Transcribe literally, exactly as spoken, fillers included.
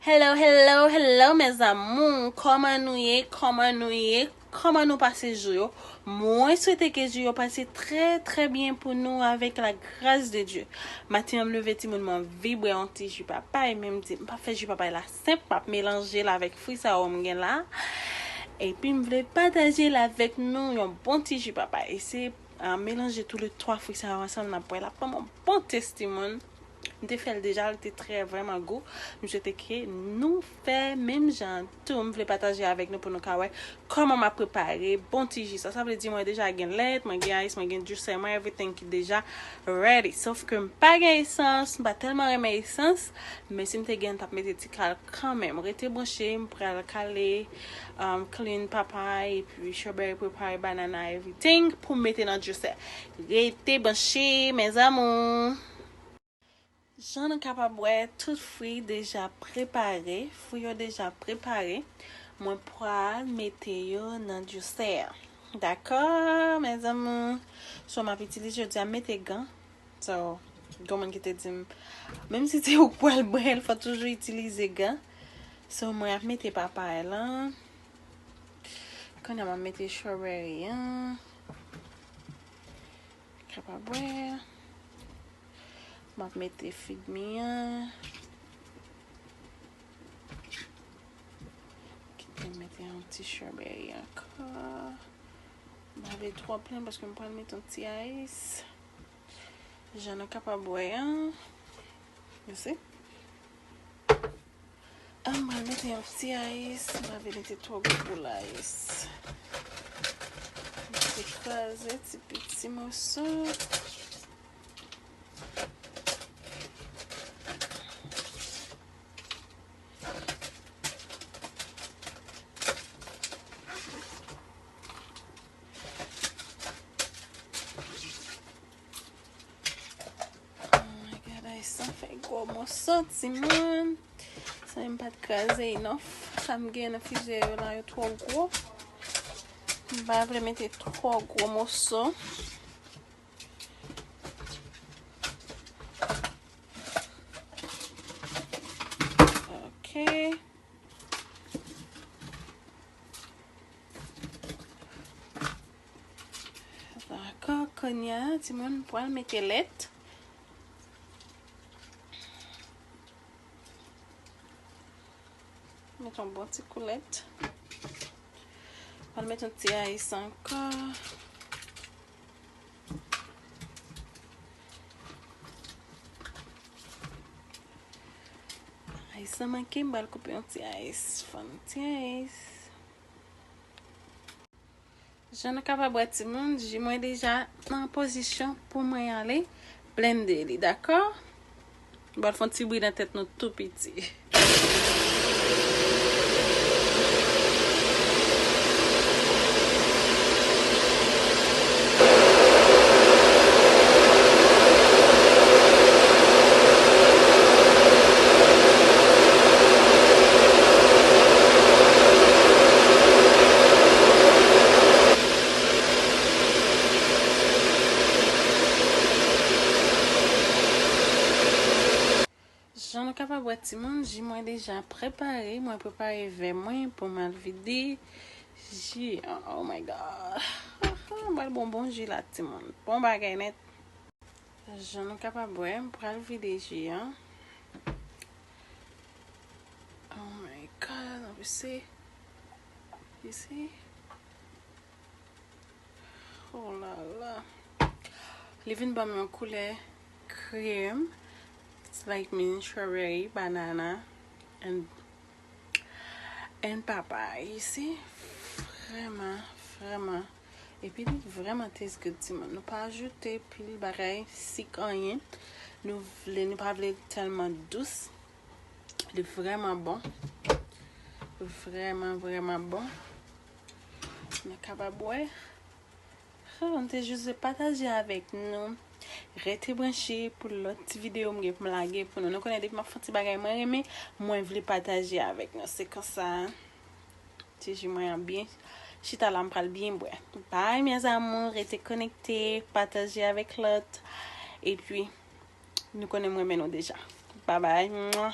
Hello, hello, hello, mes amours. Kòman nou ye? Kòman nou ye? Kòman nou pase jou yo? Mwen swete ke jou yo pase trè, trè byen pou nou avèk la gras de Dye. Maten an m leve timoun, mwen vibre yon ti ji papay, men m di m pa fè ji papay la senp, m ap melanje l avèk fwi sa yo m gen la. Epi m vle pataje l avèk nou yon bon ti ji papay. E se, ah, melanje tou le twa fwi sa yo ansanm, n ap wè l ap ban m yon bon tès timoun. M te fè l deja, l te trè vrèman gou. M swete ke nou fè menm jan tou. M vle pataje avèk nou pou nou ka wè kòman m ap prepare bon ti ji sa. Sa vle di mwen deja gen lèt, mwen gen ice, mwen gen djisè, mwen everything ki deja ready. Sof ke m pa gen esans, m pa tèlman renmen esans, men si m te gen, m t ap mete ti kal kanmenm. Rete branche, m pral kale, um, clean papay, epi strawberry, prepare banana, everything pou m mete nan djisè. Rete branche, mes amours. Jan nou kapab wè, tout fwi deja prepare, fwi yo deja prepare. Mwen pral mete yo nan djisè a. Dakò, mes amours? So, m ap itilize, jodi a, m mete gan. So, gen moun ki te di m, menm si se ou k pral bwè l, fò toujou itilize gan. So, mwen ap mete papay lan. Kounye a, m ap mete strawberry an. Kapab wè. M ap mete fig mi an. Kite m mete yon ti strawberry ankò. M pa vle twò plen paske m pral mete yon ti ice. Jan nou kapab wè an. You see? Ah, m pral mete yon ti ice, m pa vle mete twò gwo boul ice. M te kraze ti piti moso. Oh my God, ay, sa fè gwo moso, timoun. Sa m pa t kraze enough. Sa m gen nan frizè yo la, yo twò gwo. M pa vle mete twò gwo moso. Ok. Dakò, kounye a, timoun, m pral mete lèt. Mete yon bon ti kou lèt. Pral mete yon ti ice ankò. Ice lan manke, m pral koupe yon ti ice. Fè yon ti ice. Jan nou kapab wè, timoun, ji mwen deja nan pozisyon pou mwen ale blende li, dakò? M pral fè yon ti bri nan tèt nou tou piti. Jan nou kapab wè, timoun, ji mwen deja prepare. Mwen prepare vè mwen pou m al vide ji an. Oh my God. M pral bon bon ji la, timoun. Bon bagay nèt. Jan nou kapab wè, m pral vide ji an. Oh my God, you see? You see? Oh la la. Li vin ban m yon koulè krèm. It's like mint, strawberry, banana, and, and papaya. You see? Vrèman, vrèman. Epi li vrèman taste good, timoun. Nou pa ajoute pil bagay, sik, anyen. Nou vle, nou pa vle tèlman dous. Li vrèman bon. Vrèman, vrèman bon. Nou kapab wè. Oh, m te jis vle pataje avèk nou. Rete branche pou lòt ti videyo m gen pou m lage pou nou. Nou konnen depi m ap fè yon ti bagay mwen renmen, mwen vle pataje avèk nou. Se konsa. Ti ji mwen an byen chita la, m pral byen bwè. Bye, mes amours, rete konekte, pataje avèk lòt. Epi, nou konnen m renmen nou deja. Bye bye. Mwa.